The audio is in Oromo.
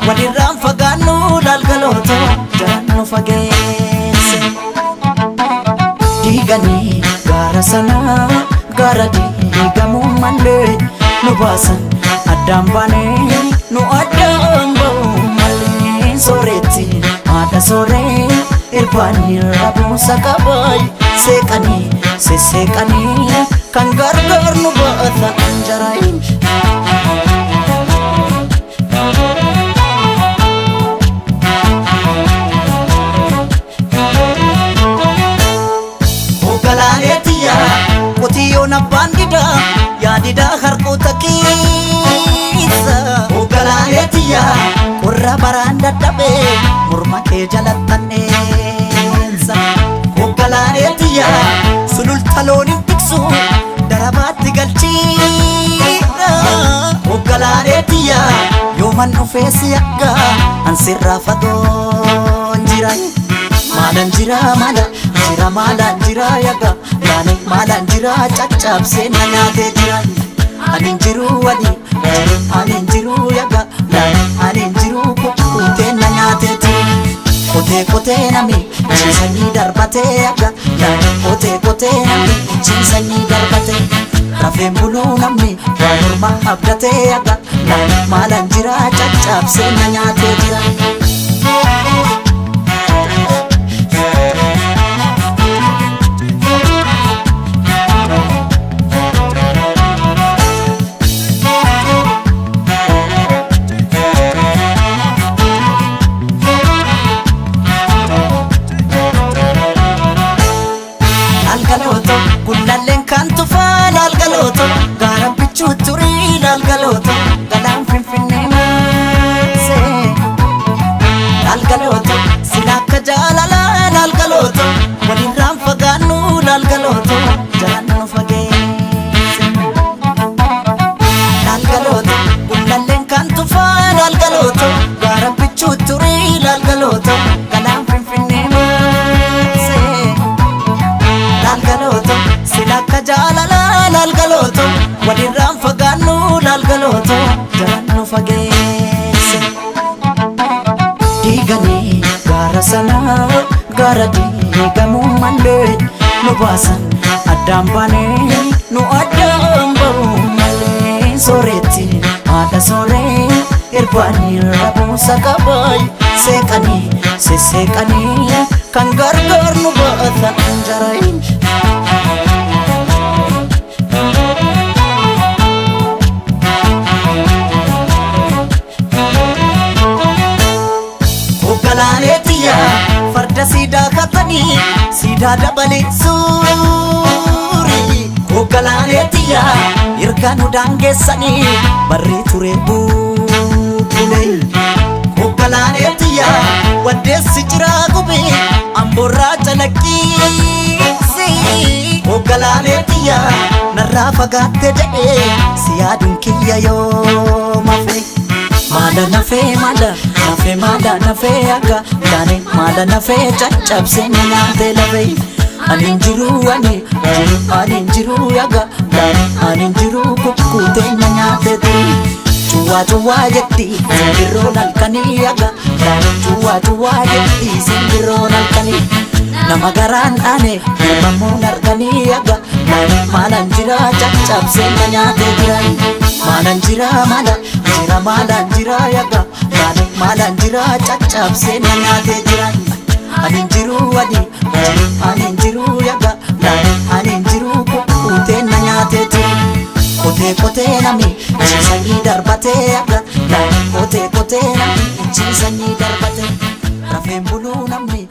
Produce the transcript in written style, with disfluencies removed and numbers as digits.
Walirraan fagaannu laalgaloota jaran nu fageesse. Diiganii gaara sanaa gaara diigamuu malee nu baasan addaan baanee nu addaan ba'uu malee sooretti haadha sooree irbaanii rabuusa qabaay seeqanii sesseeqanii kan gargaar nu baata anjaraayin. Hoogganaalee qotiyyoon abbaan didaa yaadidaa harkoota keessa. Hoogganaalee qorra baraan dadhabee morma kee jalattanneessa. Hoogganaalee sululta looniin tiksu darabaatti galchiidha. Hoogganaalee yooman dhufee si akka ansirraa fagoon jira. Maalaan jira maala jira maalaan jira yaga laane maalaan jira caccabsee na nyaatee jira. Ani hin jiru ani jiru ani hin jiru yaga laane ani hin jiru kukkutee na nyaatee jira. Qotee qotee nami ciisanii darbatee yaga laane qotee qotee nami ciisanii darbatee. Rafeen buluu namni waan morma abdatee yaga laane maalaan jira caccabsee na nyaatee jira. Laalgalooto gullalleen kan tufaa laalgalooto gaara bichuu turii laalgalooto galaan finfinnee maasee. Laalgalooto sila akka jaalalaa laalgalooto walirraan fagaannu laalgalooto jalaan nu fageesse. Laalgalooto gullalleen kan tufaa laalgalooto gaara bichuu turii laalgalooto galaan finfinnee maasee. Laalgalooto sila akka jaalalaa laalgalooto walirraan fagaannu laalgalooto jalaan nu fageesse. Diiganii gaara sanaa gaara diigamuu malee nu baasan addaan baanee nu addaan ba'uu malee sooretti haadha sooree irbaanii rabuusa qabaay seeqanii sesseeqanii kan gargaar nu baata anjaraayin. Hoogganaalee farda siidaa katanii siidaa dabalee suurii. Hoogganaalee erga nu daangeessanii barri ture bubbule. Hoogganaalee waddeessi jiraa gubee amboorraa calaqqiisi. Hoogganaalee narraa fagaatte jedhee si yaaduun kiyya yoo mafe. Maala nafee maala nafee maala nafee akka laane maala nafee caccabsee na nyaatee lafee. Ani hin jiru ani jiru ani hin jiru yaga laane ani hin jiru kukkutee na nyaatee turi. Cuwaa cuwaa jetti simbirroon halkanii yaga laane cuwaa cuwaa jetti simbirroon halkanii. Nama garaan dhaane mormamuun arganii yaga laane maalaan jira caccabsee na nyaatee jira. Maalaan jira maala jira maalaan jira yaga laane maalaan jira caccabsee na nyaatee jira. Ani hin jiru ani jiru ani hin jiru yaga laane ani hin jiru kukkutee na nyaatee jira. Qotee qotee nami ciisanii darbatee yaga laane qotee qotee nami ciisanii darbatee. Rafeen buluu namni.